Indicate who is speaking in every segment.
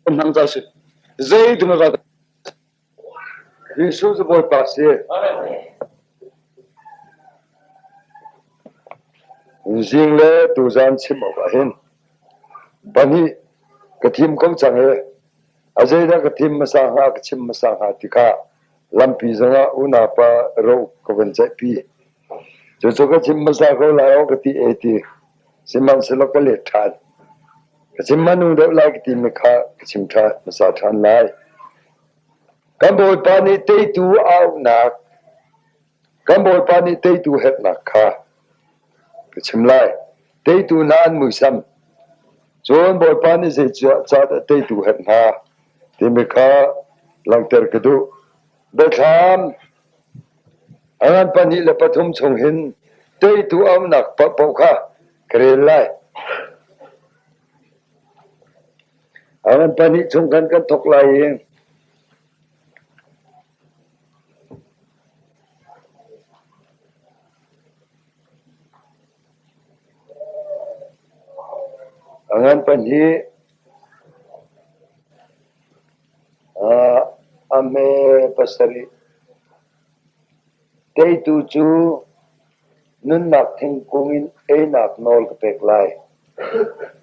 Speaker 1: Hmang ca si. Zei ti ma
Speaker 2: Jesuh cu Bawipa si. Zing le tuzan chim awk ah hin pahnih ka thim ko cang i a zeidah ka thim hmasa hnga ka chim hmasa hnga ti kha lampi zongah unaupa ro ka van ceihpi. Cucu ka chim hmasa ko lai aw ka ti e ti. Sihmanhsehlaw ka let ṭhan. Ka chim hmanung deuh lai ka timi kha ka chim ṭhan hmasa ṭhan lai. Kan Bawipa nih teitu auhnak, kan Bawipa nih teitu herhnak kha ka chim lai. Teitu hna an muisam. Cun Bawipa nih zeicahdah teitu herh hna timi kha langhter ka duh. Biathlam a ngan 23 chung hin teitu auhnak paohpaoh kha ka rel lai. A ngan pahnih chung khan kan thawk lai i a ngan pahnih a hme pasarih. Teitu cu nunnak thingkung in einak nawl ka pek lai.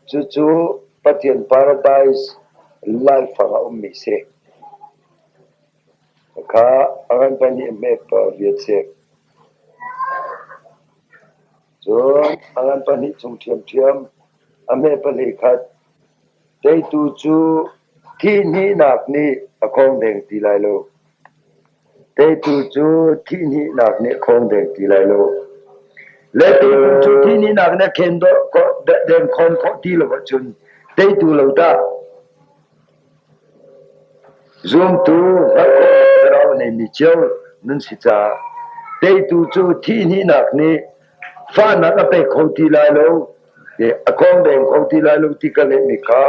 Speaker 2: Cucu Pathian paradise laifang ah ummi si. Kha a ngan pahnih hme pariat si. Cun a ngan pahnih chung ṭhiamṭhiam a hme pahnih khat. Teitu cu thihhnihnak nih a khawng deng ti lai lo. Teitu cu thihhnihnak nih a khawng deng ti lai lo. Le teitu cu thihhnihnak nih a khen deng khawn khawh ti lo ahcun teitu lo dah. Zumtu hngalh khawhnak thlarau a neimi cio nan si caah teitu cu thihhnihnak nih fahnak a pek kho ti lai lo, a khawng deng kho ti lai lo ti ka lehmi kha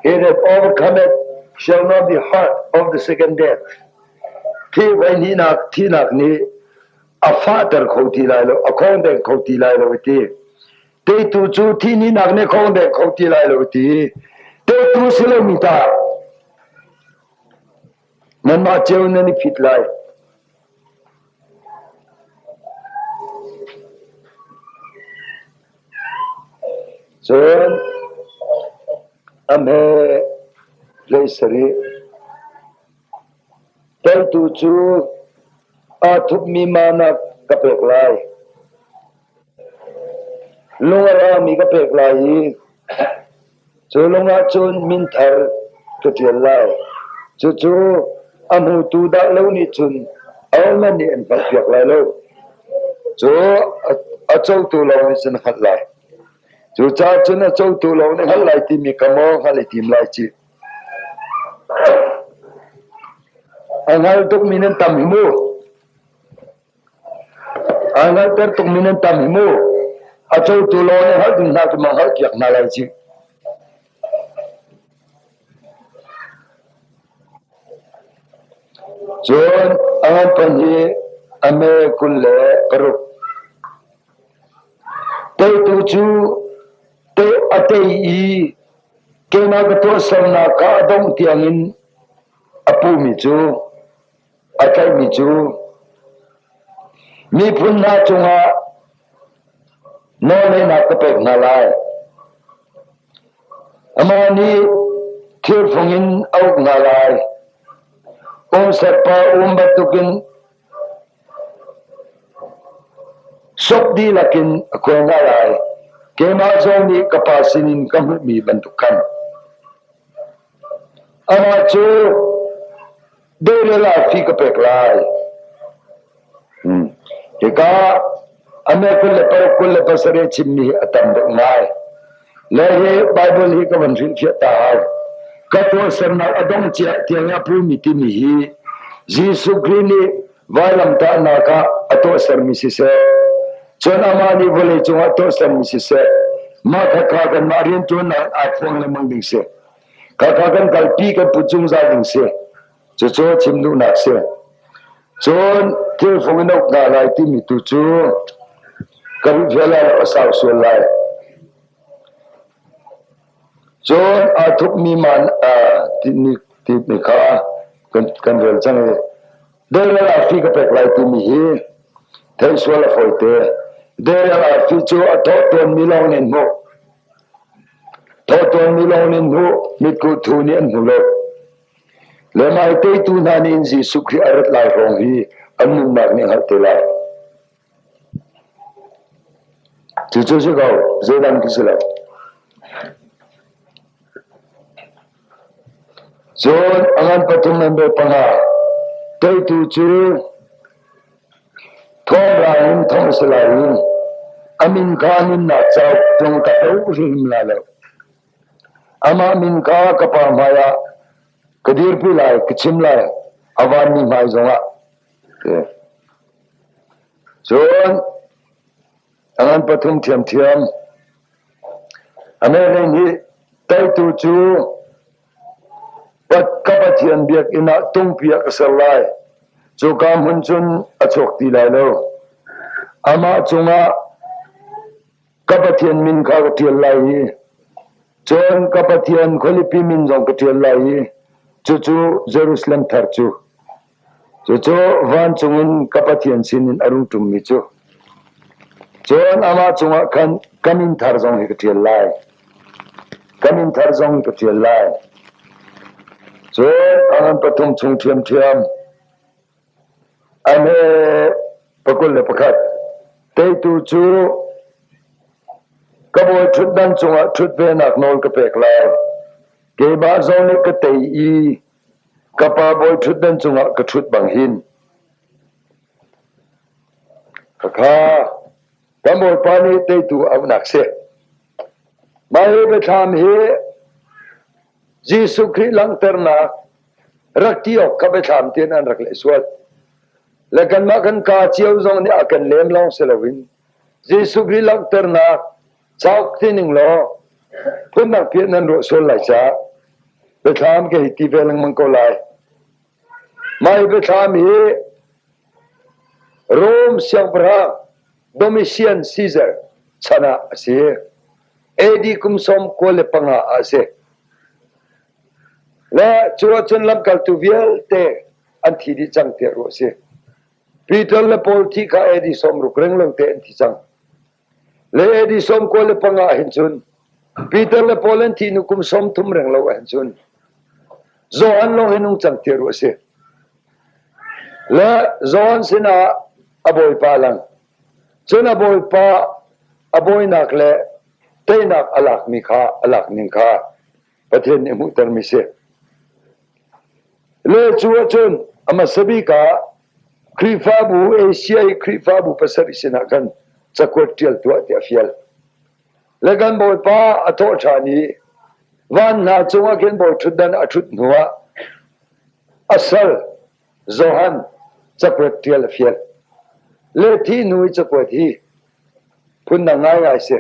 Speaker 2: He that overcometh shall not be hurt of the second death. Thi voihnihnak thihnak nih a fahter kho ti lai lo, a khawng deng kho ti lai lo ti. Teitu cu thihnak nih khawng deng kho ti lai lo ti. Teitu si lomi ta nanmah cio nan i phit lai. Cun a hme hleisarih teltu cu aa thupmi manna ka pek lai. Lung a rami ka pek lai i Cu lung ah cun min thar ka ṭial lai. Cucu a hmutu dah lo nih cun ahohmanh nih an hngalhpiak lai lo. Cu a cotu lawng nih cun a hngalh lai. Cucaah cun a cotu lawng nih hngalh lai timi kha maw hngalh i tim lai ci. A hngal tukmi nan tam hi mu. Aa hngalhter tukmi nan tam hi mu. A cotu lawng nih hngalh ding hna cu ma hngalhpiak hna lai ci. Cun a ngan hi a me 26. Teitu cu te a tei i keimah ka tuahsernak kha a dongh tiangin a pumi cu A tlaihmi cu miphun hna cungah nawlngeihnak ka pek hna lai. Amah nih thirfung in a uk hna lai. Umserpa um bantukin sop dihlak in a khuai hna lai. Keimah zong nih ka pa sinin ka hmuhmi bantuk khan. Amah cu deirel ah fi ka pek lai. Hika ame 26 27 chimmi hi a tam deuh ngai. Le hi Bible hi ka van hrilhfiah ta hau. Ka tuahsernak a dong cia tiang a pumi timi hi Jesuh Khrih nih vailamtahnak ah a tuahsermi siseh, cun amah nih vawlei cungah tuahsermi siseh, mah khakha kanmah rianṭuannak aa phuang lengmang ding si. Khakha kan kalpi kan put zungzal ding si. Cucu chim duhnak si. Cun thilfung in uk hna lai timi tu cu ka rih vial lai lo a sau sual lai. Cun aa thupmi man timi kha kan rel cang i deirel arfi ka pek lai timi hi theih sual a fawite. Deirel arfi cu a thawh tawnmi lawng nih an hmuh. Thawh tawnmi lawng nih an hmuh, mitkuh thu nih an hmu lo. Le mai teitu hna nih Jesuh Khrih a rat lai hrawng hi an nunnak nih a hngalh te lai. Cucu si ko, zeidang khi si lo. Cun a ngan pathum member panga teitu cu thawng in thong si lai i a min kha nunnak cauk tlung ka to hrim lai lo. Amah min kha ka pa hmaiah ka dirpi lai, ka chim lai, a vanmi hmai zongah. Cun a ngan pathum ṭhiamṭhiam. A mene nih teitu cu ka Pathian biakinn ah tungpi ah ka ser lai. Cuka hmun cun a chuak ti lai lo. Amah cungah ka Pathian min kha ka ṭial lai i cun ka Pathian khualipi min zong ka ṭial lai i cucu Jerusalem thar cu cucu vancung in ka Pathian sinin a rung ṭummi cu. Cun amah cungah khan ka min thar zong hi ka ṭial lai. Ka min thar zong hi ka ṭial lai. Cun a ngan pathum chung ṭhiamṭhiam Ame 21. Teitu cu ka bawi ṭhutdan cungah ṭhut venak nawl ka pek lai. Keimah zong nih ka tei i ka pa bawi ṭhutdan cungah ka ṭhut bang hin. Khakha kan Bawipa nih teitu auhnak si. Mah hi biathlam hi Jesuh Khrih langhternak rak ti awk kha biathlam tein an rak leh sual. Le kanmah kan kaa cio zong nih a kan lem lawng si loin Jesuh Khrih langhternak cauk ti ning law phunnak piah nan ruah sual lai caah biathlam ka hei ti ve lengmang ko lai. Mah hi biathlam hi Rom siangpahrang Domitian Caesar chan ah a si. AD kum 95 ah a si. Le cu ahcun lamkaltu vialte an thi dih cang tiah ruah a si. Peter le Paul thi kha AD 60 renglo te an thi cang. Le AD 95 ah hin cun Peter le Paul an thih hnu kum 30 renglo ah hin cun Johan lawng hi nung cang tiah ruah a si. Le Johan sinah a bawipa lang. Cun a bawipa a bawinak le teinak a lakmi kha a lak ning kha Pathian nih hmuhtermi si. Le cu ahcun a hmasa bik ah Khrihfabu Asia i Khrihfabu pasarih sinah khan cakuat ṭial tuah tiah a fial. Le kan Bawipa a thawh ṭhan i van hna cungah khin bawi ṭhutdan a ṭhut hnuah a sal Johan cakuat ṭial a fial. Le thi hnu i cakuat hi phundang ngaingai si.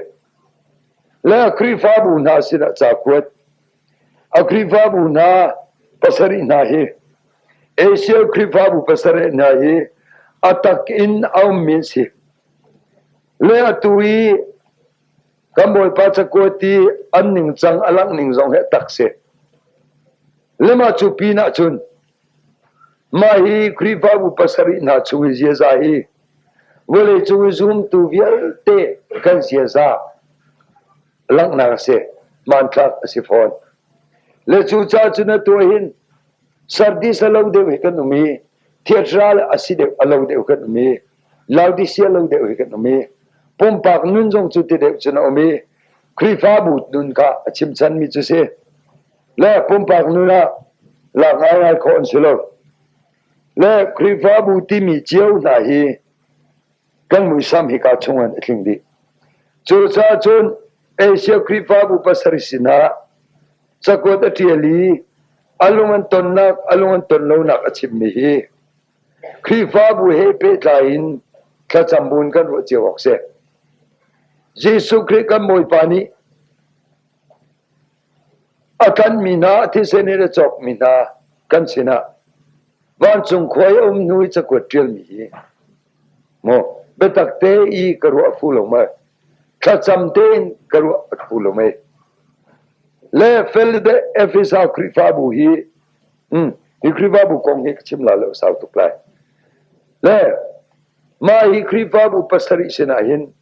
Speaker 2: Le Khrihfabu hna sinah ca kuat. A Khrihfabu hna pasarih hna hi Asia Khrihfabu pasarih hna hi a tak in a ummi an si. Le atu i kan Bawipa cakuat i an ningcang a langh ning zong hi a tak si. Le mah cu pin ah cun mah hi Khrihfabu pasarih hna chung i ziaza hi vawleicung i zumtu vialte kan ziaza langhnak a si, hmanthlak a si fawn. Le cucaah cun atu hin Sardis a lo deuh hi kan um i Theatral a si deuh a lo deuh kan um i Laodicea lo deuh hi kan um i pumpak nun zong cu ti deuh cun a um i Khrihfabu nun kha a chimchanmi cu si. Le pumpak nun ah lak ngaingai khawh an si lo. Le Khrihfabu timi cio hna hi kan muisam hika chungin a tling dih. Cucaah cun Asia Khrihfabu pasarih sinah cakuat a ṭial i a lung an tonnak, a lung an ton lonak a chimmi hi Khrihfabu he pehtlai in thlacam buin kan ruah cio awk si. Jesuh Khrih kan Bawipa nih A tlanhmi hna, a thisen in a cawkmi hna kan sinah vancung khua i a um hnu i cakuat ṭialmi hi maw biatak te i ka ruah fu lo mei? Thlacam tein ka ruah fu lo mei? Le Efesa Khrihfabu hi hi Khrihfabu kong hi ka chim la lo sau tuk lai. Le mah hi Khrihfabu pasarih sinah hin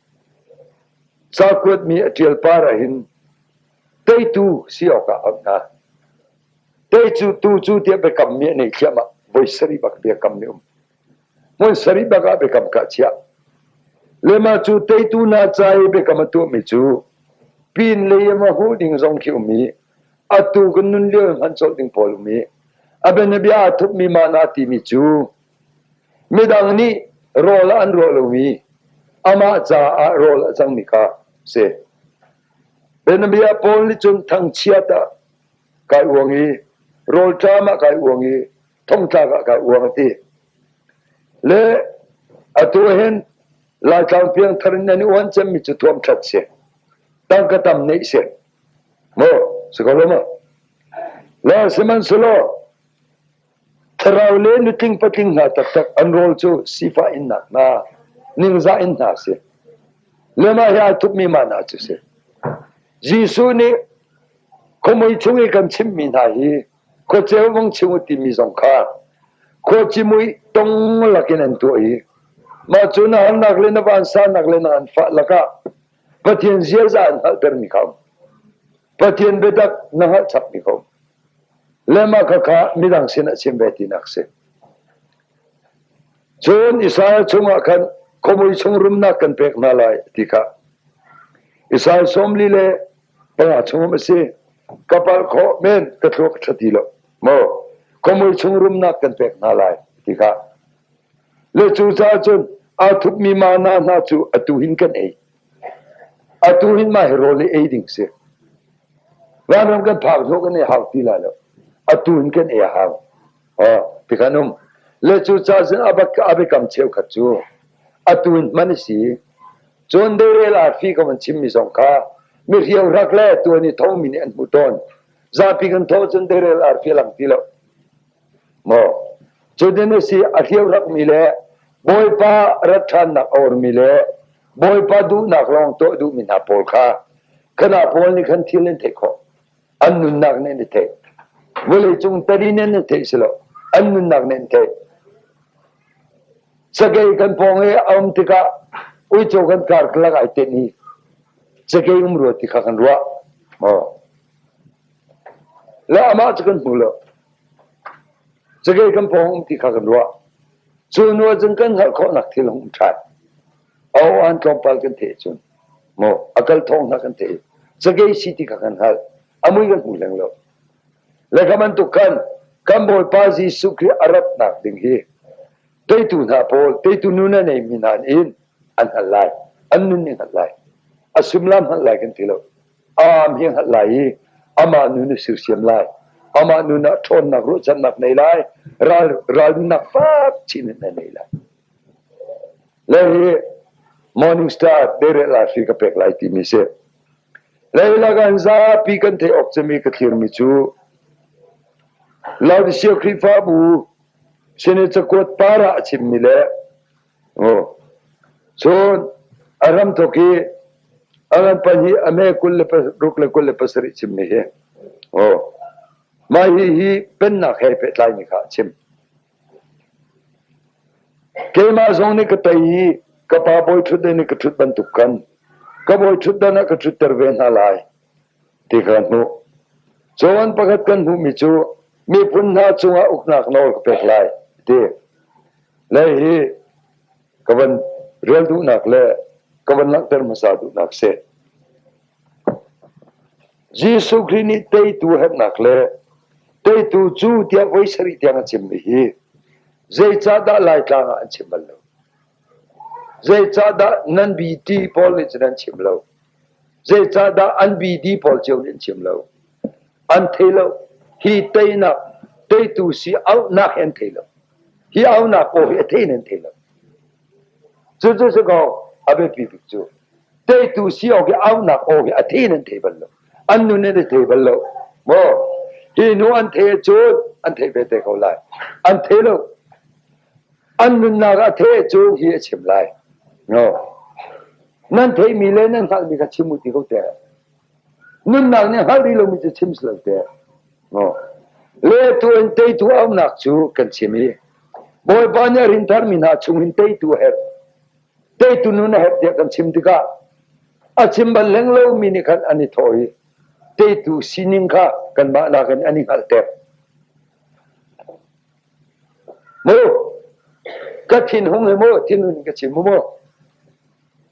Speaker 2: ca kuatmi a ṭial par ah hin teitu si awkah a auh hna. Teicu tu cu tiah biakammi a nei thliahmah. Voi sarih bak biakammi um. Hmun sarih bak ah biakam ka chiah. Le mah cu teitu hna ca i biakam a tuahmi cu pin lei a huh ding zong khi um i atu kan nun lio in hman colh ding pawl um i a bianabia aa thupmi mah na timi cu midang nih rawl ah an ruah lomi amah caah rawl a cangmi kha si. Bianabia Paul nih cun thangchiat ah kai uang i rawlṭam ah kai uang i thongtlak ah kai uang a ti. Le atu hin Laitlang piangthar in nan i uan cemmi cu thuam ṭhat si. Tangka tam neih si. Maw, si ko lo maw? Le sihmanhsehlaw thlarau le nutling patling hna taktak an rawl cu sifah innak hna, ningzah in hna si. Le mah hi aa thupmi mah hna cu si. Jesuh nih khuamui chung i kan chimhmi hna hi khuaceu vung chim u timi zong kha khuacimui tong lakin an tuah i mah cu na harnak le na vansannak le na nganfah lakah Pathian ziaza an hngalhtermi kha um. Pathian biatak na hngalh chapmi kha um. Le mah khakha midang sin ah chim ve tinak si. Cun Isaiah chungah khan khuamui chung rumnak kan pek hna lai ti kha Isaiah 44 le panga chungum a si. Ka palh khawh men ka thluak ṭha ti lo. Maw khuamui chung rumnak kan pek hna lai ti kha. Le cucaah cun aa thupmi mana hna cu atu hin kan ei. Atu hin mah hi rawl hi ei ding si. Vanram kan phak hnu kan ei hau ti lai lo. Atu hin kan ei a hau. Oh, ti khan um. Le cucaah cun a biakam cheukhat cu atu in hman a si. Cun deirel arfi ka van chimmi zong kha mi hriauhrak le tuan i thomi nih an hmuh tawn. Zapi kan tho cun deirel arfi a lang ti lo. Maw? Cutin a si a hriauhrakmi le Bawipa rat ṭhannak a ormi le Bawipa duhnak lawng tuah duhmi hna pawl kha khana pawl nih khan thil an theih khawh. An nunnak nih an i theih. Vawleicung tari nih an i theih si lo. An nunnak nih an theih. Cakei kan pawng i a um tikah uico kan karkalak ai tenh i cakei um rua ti kha kan ruah. Maw? Le amah cu kan hmu lo. Cakei kan pawng um ti kha kan ruah. Cu hnu ahcun kan hngalh khawhnak thil hung um ṭhan. A aw-an tlawmpal kan theih cun maw a kal thawng hna kan theih. Cakei si ti kha kan hngalh. A mui kan hmu hleng lo. Le kha bantuk khan kan Bawipa Jesuh Khrih a ratnak ding hi teitu hna pawl, teitu nun a neimi hna in an hngalh lai. An nun nih hngalh lai. A sumlam hngalh lai kan ti lo. Aam hi hngalh lai i amah nun a sirsiam lai. Amah nun ah ṭhawnnak ruahchannak nei lai. Ral ralrinnak fak chin in a nei lai. Le hi Morning Star deirel arfi ka pek lai timi si. Leilag an zapi kan theih awk cemi ka thlirmi cu Laodicea Khrihfabu sin i cakuat par ah a chimmi le cun a hramthawk i a ngan pahnih a me 26 le 27 chimmi hi mah hihi pennak he pehtlaimi kha a chim. Keimah zong nih ka tei i ka pa bawi ṭhutdan i ka ṭhut bantuk khan ka bawi ṭhutdan ah ka ṭhutter ve hna lai ti kha hmuh. Cun pakhat kan hmuhmi cu miphun hna cungah uknak nawl ka pek lai ti. Le hi ka van rel duhnak le ka van langhter hmasa duhnak si. Jesuh Khrih nih teitu herhnak le teitu cu tiah voi sarih tiang a chimmi hi zeicahdah Laitlang ah an chim bal lo? Zeicahdah nan BT pawl nih cun an chim lo? Zeicahdah an BD pawl cio nih an chim lo? An thei lo. Hi teinak, teitu si auhnak hi an thei lo. Hi auhnak aw hi a thei in an thei lo. Cucu si kaw a biapi bik cu teitu si awk i auhnak aw hi a thei in an thei bal lo. An nun in a thei bal lo. Maw hi hnu an thei ahcun an thei ve te ko lai. An thei lo. An nunnak a thei ahcun hi a chim lai. No. Nan theihmi le nan hngalhmi kha chim u ti ko te. Nunnak nih hngalh rih lomi cu chim si lo teh. Le tu in teitu a umnak cu kan chim i Bawipa nih a rintharmi hna chung hin teitu a herh. Teitu nun a herh tiah kan chim tikah a chim bal leng lomi nih khan an i thawh i teitu sining kha kanmah nakin an i hngalhter. Mu, ka thinhung hi mu, thinhun ka chim mu mu.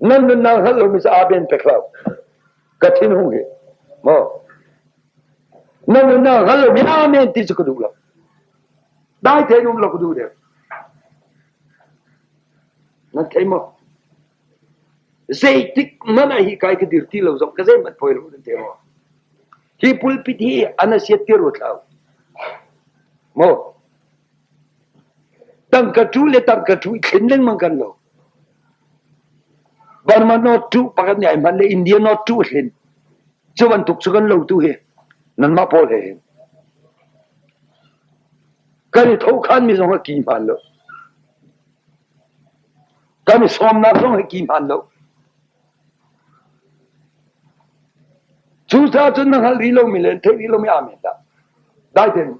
Speaker 2: Nan nunnak hngalh lomi cu aa ben pek lo. Ka thinhung hi, mu. Nan nunnak hngalh lomi amen ti cu ka duh lo. Dai tein um lo ka duh deuh. Nan thei maw? Zeitik hmanh ah hi kai ka dir ti lo zong ka zeihmanh poi lo nan thei maw? Hi pulpit hi an a siat ti ruat hlah. Maw? Tangka tu le tangka tu i thlen lengmang kan lo. Burma note tu pakhat nih ai hman le India note tu thlen. Cu bantuk cu kan lo tu hi nanmah pawl he hin. Kan i thokhan mi zong a ki hman lo. Kan i sawmnak zong hi ki hman lo. Cucaah cun na hngalh rih lomi le theih rih lomi amen dah. Dai tein.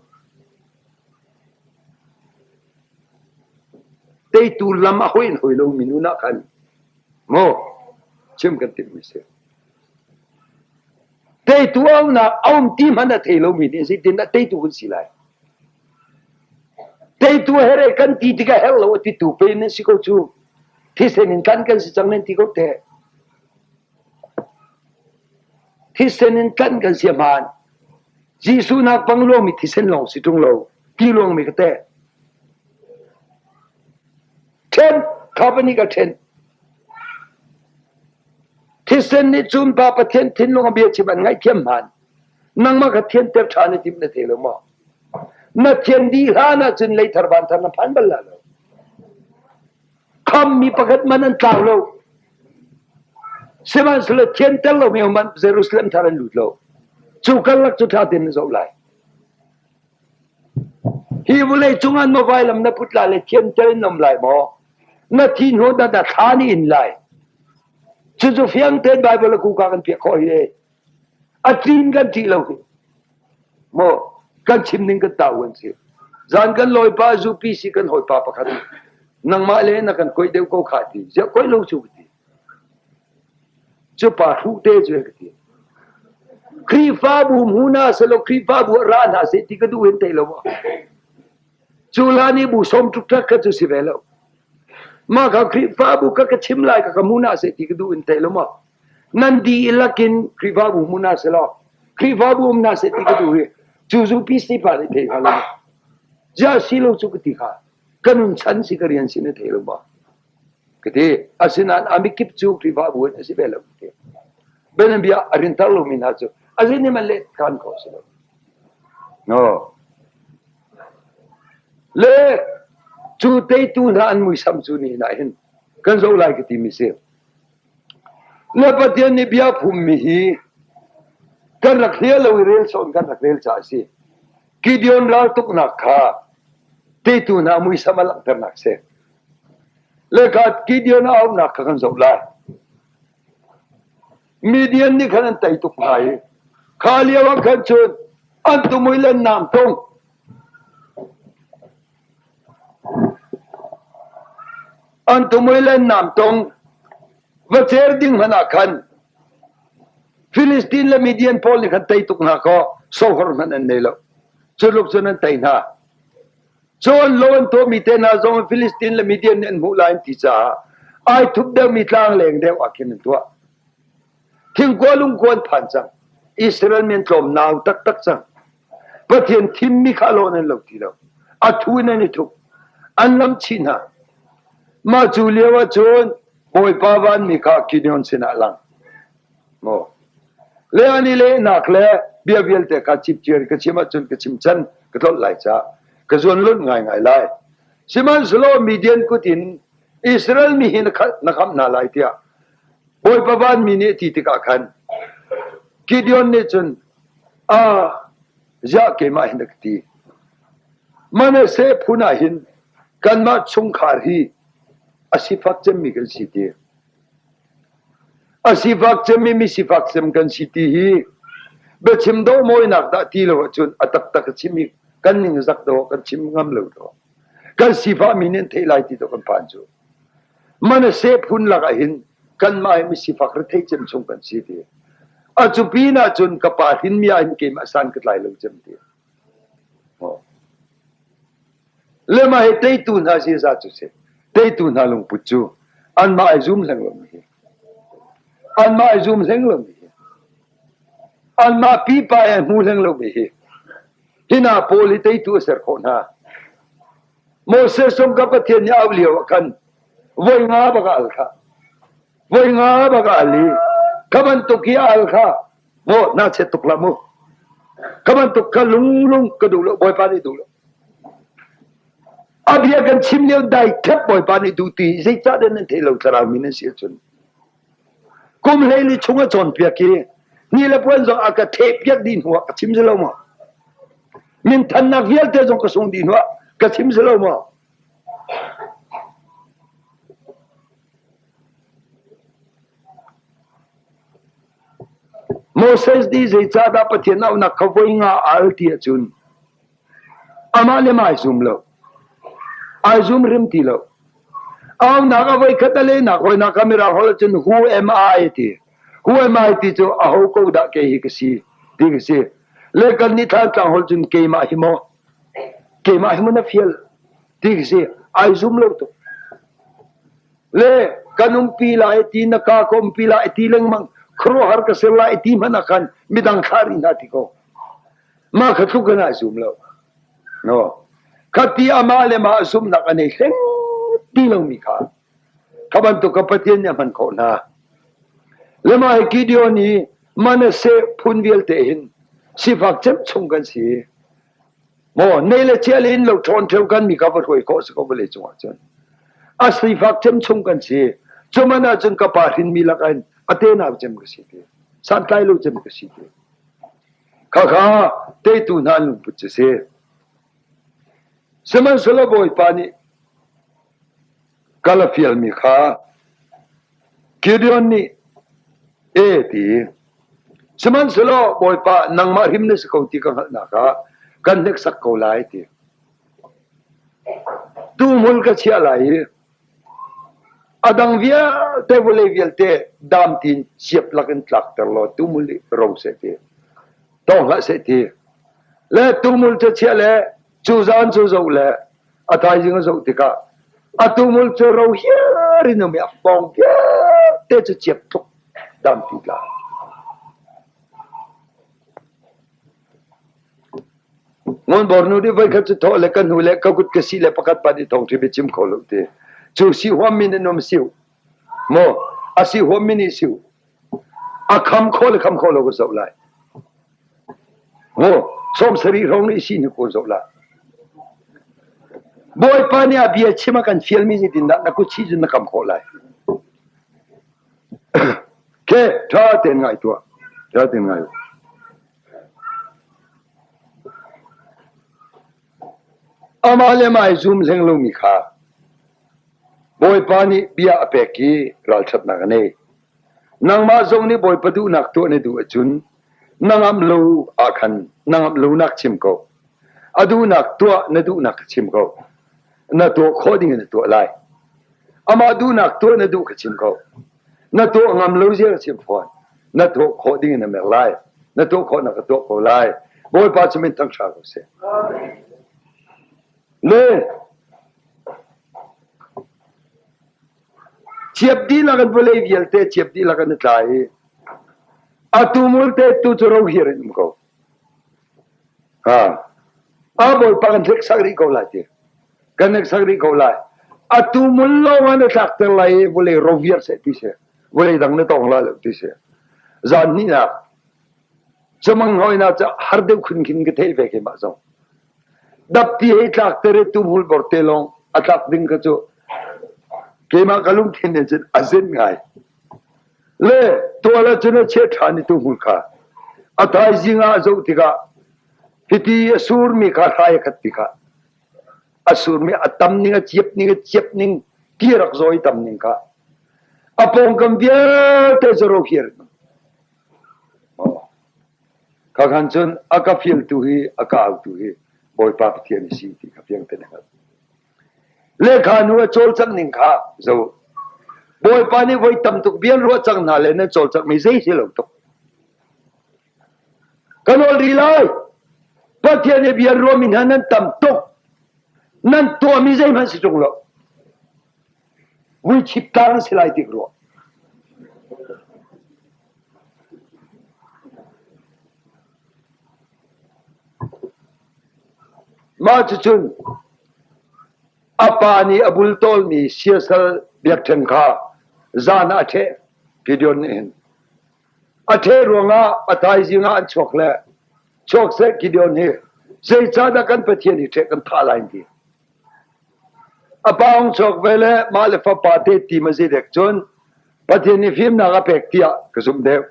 Speaker 2: Teitu lam a hoi in hoi lomi nu nak khan maw chim kan timh mi si. Teitu aunak aum ti hmanh a thei lomi nih zeitin dah teitu kan si lai? Teitu here kan ti tikah herh lo a titu pe nan si ko cu. Thisen in tlan kan si cang nan ti ko te. Thisen in tlan kan si hmaan. Jesuh nak bang luangmi thisen lawng si ṭung lo. Ti luangmi ka te. Ṭhen, company ka ṭhen. Thisen nih cun Pa Pathian thinlung a bia chim an ngaihthiam hmaan. Nangmah kha thianter ṭhan i timh na thei lo maw? Na thian dih hlan ahcun leithar vanthar na phan bal la lo. Khammi pakhat man an tlau lo. Sihmanhsehlaw thianter lomi man Jerusalem thar an lut lo. Cu karlak cu ṭha tein na zoh lai. Hi vawlei cungah na vailam na put lai le thianter in um lai maw? Na thi hnu dah na thla nih in lai. Cucu fiang tein Baibal a kuka kan piah khawh hi. A tlin kan ṭih lo hi. Maw kan chim ning kan tau an si. Zan kan lawipa zupi si kan hawipa pakhat nangmah le na kan koih deuh ko kha ti. Ziah koih lo cu ka ti. Cu pa hruh te cu ka ti. Khrihfabu hmu na selaw Khrihfabu ah ra hna seh ti ka duh hin thei lo maw? Cu hlan i bu sawm ṭukṭak kha cu si ve lo. Mah kha Khrihfabu kha ka chim lai ka ka hmu na seh ti ka duh in thei lo maw? Nan dihlak in Khrihfabu hmu na selaw Khrihfabu um na seh ti ka duh hi cu zu PC pa nih thei hnga lo. Ziah si lo cu ka ti kha. Ka nun chan si ka rian si na thei lo maw? Ka ti. Asinain a mikip cu Khrihfabu in a si ve lo ka ti. Bianabia a rinter lomi hna cu a zin in an let khan ko si lo. No. Le cu teitu hna an muisam cu ni hna hin kan zoh lai ka timi si. Le Pathian nih bia phummi hi kan rak hlia lo i rel sawn kan rak rel caah a si. Gideon raltuknak kha teitu hna muisam a langhternak si. Le kha Gideon a auhnak kha kan zoh lai. Midian nih khan an tei tuk hna i kha lio ah khan cun an tumui le nam tung An tumui le nam tung va cer ding hmanh ah khan Filistin le Midian pawl nih khan tei tuk hna kaw sohor hmanh an nei lo. Cu tluk cun an tei hna. Cun lo an tuahmi te hna zong Filistin le Midian nih an hmuh lai an ti caah ai thup deuhmi tlang leng deuh ah khin an tuah. Thingkua lungkua an phan cang. Israel mi an tlawm nau taktak cang. Pathian thimmi kha lawn an lo ti lo. A thu in an i thup. An lam chih hna. Mah cu lio ah cun Bawipa vanmi kha Gideon sinah lang. Maw. Le an i lehnak le bia vialte kha cipciar ka chim ahcun ka chim chan ka tlolh lai caah ka zuan lunh ngaingai lai. Sihmanhsehlaw Midian kut in Israel mi hi na khamh hna lai tiah Bawipa vanmi nih a ti tikah khan Gideon nih cun Ah, ziah keimah hin a ka ti. Manasseh phun ah hin kanmah chungkhar hi a sifak cemmi kan si ti. A sifak cemmi mi sifak cem kan si ti hi. Biachim dawh mawinak dah ti lo ahcun a taktak a chim i kan ning zak dawh kan chim ngam lo dawh. Kan sifahmi nih an theih lai ti dawh kan phan cu. Manasseh phun lakah hin kanmah hi misifak rethei cem chung kan si ti. A cu pin ahcun ka pa hrinmi ah hin keimah san ka tlai lo cem ti. Le mah hi teitu hna ziaza cu si. Teitu hna lungput cu anmah ai zum hleng lomi hi. Anmah ai zum hleng lomi hi. Anmah pipa ai hmu hleng lomi hi. Hi hna pawl hi teitu a ser khawh hna. Moses zong ka Pathian nih au lio ah khan voi nga bak a al kha. Voi nga bak a al i kha bantuk hi a al kha maw na chet tuk la mu. Kha bantuk kha lunglung ka duh lo Bawipa nih duh lo. A bia kan chim lio dai khep Bawipa nih duh ti zeicah dah nan theih lo thlarau mi nan si ahcun. Kum hleili chung a cawnpiak i ni le puan zong a ka thehpiak dih hnuah ka chim si lo maw? Minthannak vialte zong ka sung dih hnuah ka chim si lo maw? Moses nih zeicahdah Pathian auhnak kha voi nga al ti ahcun amah le mah ai zum lo. Ai zum hrim ti lo. Aunak a voi khat a lehnak hawinak kha mirang holh cun who am I ti. Who am I ti cu aho ko dah kei hi ka si ti ka si. Le kan nih thlantlang holh cun keimah hi maw keimah hi maw na fial ti ka si. Ai zum lo tuk. Le kan umpi lai ti na ka ka umpi lai ti lengmang khuaruahhar ka ser lai ti hmanh ah khan midang thlah rih hna ti ko. Mah kha tluk in ai zum lo. No. Khati amah le mah zumhnak a nei hleng ti lomi kha kha bantuk ka Pathian nih a hman khawh hna. Le mah hi Gideon i Manasseh phun vialte hin sifak cem chung kan si. Maw nei le chia le in lo ṭhawn ṭheu kan mi kha va hruai khawh si ko vawlei cungah cun. A sifak cem chung kan si. Cuman ahcun ka pa hrinmi lakah hin a tenau cem ka si ti. Santlai lo cem ka si ti. Khakha teitu hna an lungput cu si. Sihmanhsehlaw Bawipa nih kal a fialmi kha Gideon nih e ti. Sihmanhsehlaw Bawipa nangmah hrim na si ko ti ka hngalhnak ah kan hneksak ko lai ti. Tuhmul ka chiah lai i A dang vialte vawlei vialte dam tiin ciap lakin tlakter law tumul nih ro seh ti. Tawng hlah seh ti. Le tumul cu chiah le cu zan cu zoh le a thaizing a zoh tikah a tumul cu ro hiar in um i a pawng vialte cu ciap tluk dam ti tla. Ngunbawr nu nih voikhat cu thawh le ka hnu le ka kut ka sih le pakhat pa nih thawngṭha biachim kho lo ti. Cu si huammi nan um siu. Maw a si huammi nih siu. A kham kho le kham kho lo ka zoh lai. Maw 70 hrawng nih si ni ko zoh lai. Bawipa nih a bia chim a kan fialmi zeitindah na kut sih cun na kam khawh lai. Ke ṭha tein ngai tuah. Ṭha tein ngai. Amah le mah i zum hleng lomi kha Bawipa nih bia a pek i ralṭhatnak a nei. Nangmah zong nih Bawipa duhnak tuah na duh ahcun na ngamh lo ah khan na ngamh lonak chim ko. A duhnak tuah na duhnak kha chim ko. Na tuah khawh ding in na tuah lai. Amah duhnak tuah na duh kha chim ko. Na tuah ngam lo zia ka chim fawn. Na tuah khawh ding in na mer lai. Na tuah khawh na ka tuah ko lai. Bawipa cu min thangṭha ko seh. Le ciap dihlak in vawlei vialte ciap dihlak in a tla i atu multe tu cu rohir in um ko. Ha. A Bawipa kan hleksak rih ko lai ti. Kan hneksak rih ko lai. Atu mul lawng ah na tlakter lai i vawlei ro viar seh ti si. Vawlei dang na tong lai lo ti si. Zan hnihnak cumang hoi na ca har deuh khun khin ka theih ve keimah zong. Dapti hei tlakter i tumhul bor te lawng a tlak ding kha cu keimah ka lungthin in cun a zin ngai. Le tual ah cun a chiah ṭhan i tuhmul kha a thaizing ah a zoh tikah hiti a surmi kha hrai a khat tikah a surmi a tam ning a ciap ning a ciap ning ti rak zawi tam ning kha a pawngkam vialte cu rohir. Khakhan cun a ka fialtu hi a ka autu hi Bawipa Pathian a si ti kha fiang tein a hngalh. Lehkha nu a cawlcangh ning kha zoh. Bawipa nih voi tam tuk bia an ruah cang hna le nan cawlcanghmi zei si lo tuk. Ka nawl rih lai. Pathian nih bia an ruahmi hna nan tam tuk. Nan tuahmi zeihmanh si ṭung lo. Vuichip tlang si lai tik ruah. Mah cucun a pa nih a bultawlmi siasal biakṭheng kha zan ah a ṭheh. Gideon nih hin a ṭheh ruangah a thaizing ah an chuak le chuak seh Gideon hi zeicahdah kan Pathian hi ṭheh kan thah lai an ti. A pa hung chuak ve le mah le fapa te ti ma zidek cun Pathian nih fimnak a pek tiah ka zumh deuh.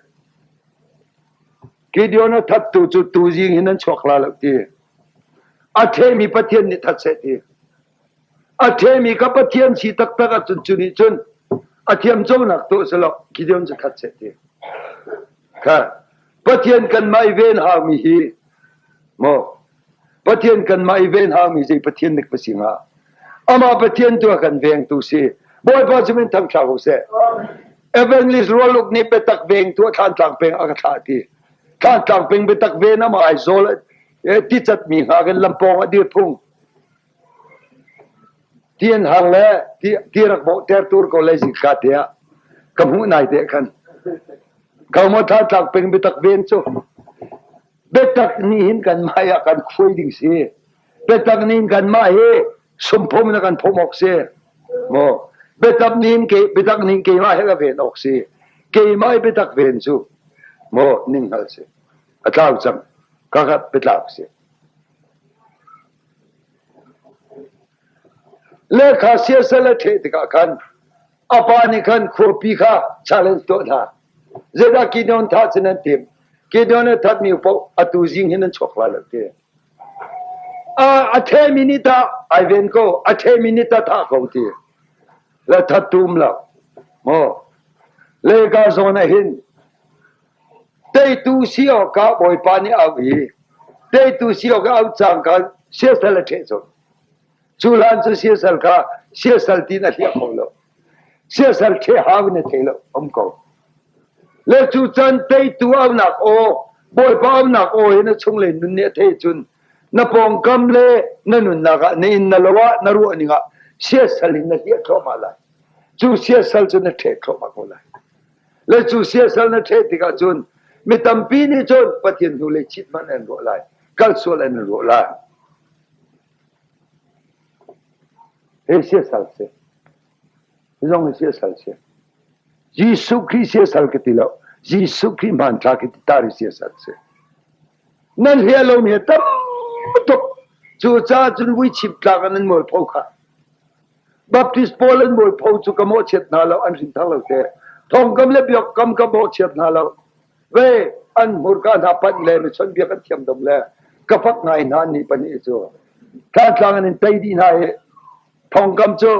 Speaker 2: Gideon a thattu cu tuzing hin an chuak la lo ti. A ṭhemi Pathian nih that seh ti. A ṭhemi ka Pathian si taktak ahcun cu nih cun a thiamconak tuah selaw Gideon cu that seh ti. Kha Pathian kanmah i ven haumi hi maw Pathian kanmah i ven haumi zei Pathian nik va si hnga? Amah Pathian tu a kan vengtu si. Bawipa cu min thangṭha ko seh. Evangelist Rualuk nih biatak vengtu a Thlantlang peng a ka thlah ti. Thlantlang peng biatak ven amah Aizawl ti catmi hngak in lampawng a dir phung. Ti an har le ti rak bawhter tur ko le zingka te ah ka hmuh nai te khan. Kau maw Thlantlang peng biatak ven cu biatak nih hin kan mah ah kan khuai ding si. Biatak nih hin kanmah hi sumphum na kan phum awk si. Maw biatak nih hin ke biatak nih keimah he ka ven awk si. Keimah i biatak ven cu maw ning hngal si. A tlau cang. Ka kha biatlak si. Lehkha siasal a ṭheh tikah khan a pa nih khan khuapi kha challenge tuah hna. Zeidah Gideon thah cu nan timh? Gideon a thatmi paoh atu zing hin nan chuak lai lo ti. A ṭhemi nih tah ai ven ko, a ṭhemi nih tah thah ko ti. Le that tu um lo. Maw? Leka zawn ah hin teitu si awkah Bawipa nih auh i teitu si awkah auh cangka siasal a ṭheh colh. Cu hlan cu siasal kha siasal tiin a hliah kho lo. Siasal ṭheh hau in a thei lo, um ko. Le cu can teitu aunak aw, Bawipa aunak aw hi na chunglei nun nih a theih cun na pawngkam le na nunnak ah na inn na lo ah na ruah ning ah siasal in na hliah thluahmah lai. Cu siasal cu na ṭheh thluahmah ko lai. Le cu siasal na ṭheh tikah cun mi tampi nih cun Pathian hnulei chit hmanh an ruah lai, kal sual an ruah lai. Hi siasal si. Hi zong hi siasal si. Jesuh Khrih siasal ka ti lo. Jesuh Khrih hmanthlak hi tar hi siasal si. Nan hliah lomi hi tam tuk. Cucaah cun vuichip tlak ah nan mualpho kha. Baptist pawl an mualpho cu ka mawhchiat hna lo, an hrinthar lo te. Thongkam le biakam ka mawhchiat hna lo. Ve an hmurka hna panh le mi chawnhbiak an thiam dom le ka fak ngai hna ni pahnih cu Thantlang an in tei dih hna i thongkam cu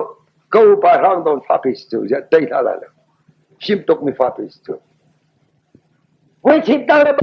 Speaker 2: ka upa hrang dawn fa pe si cu tei hna lai lo him tuk mi fa pe si cu.
Speaker 3: Voi chim tang le.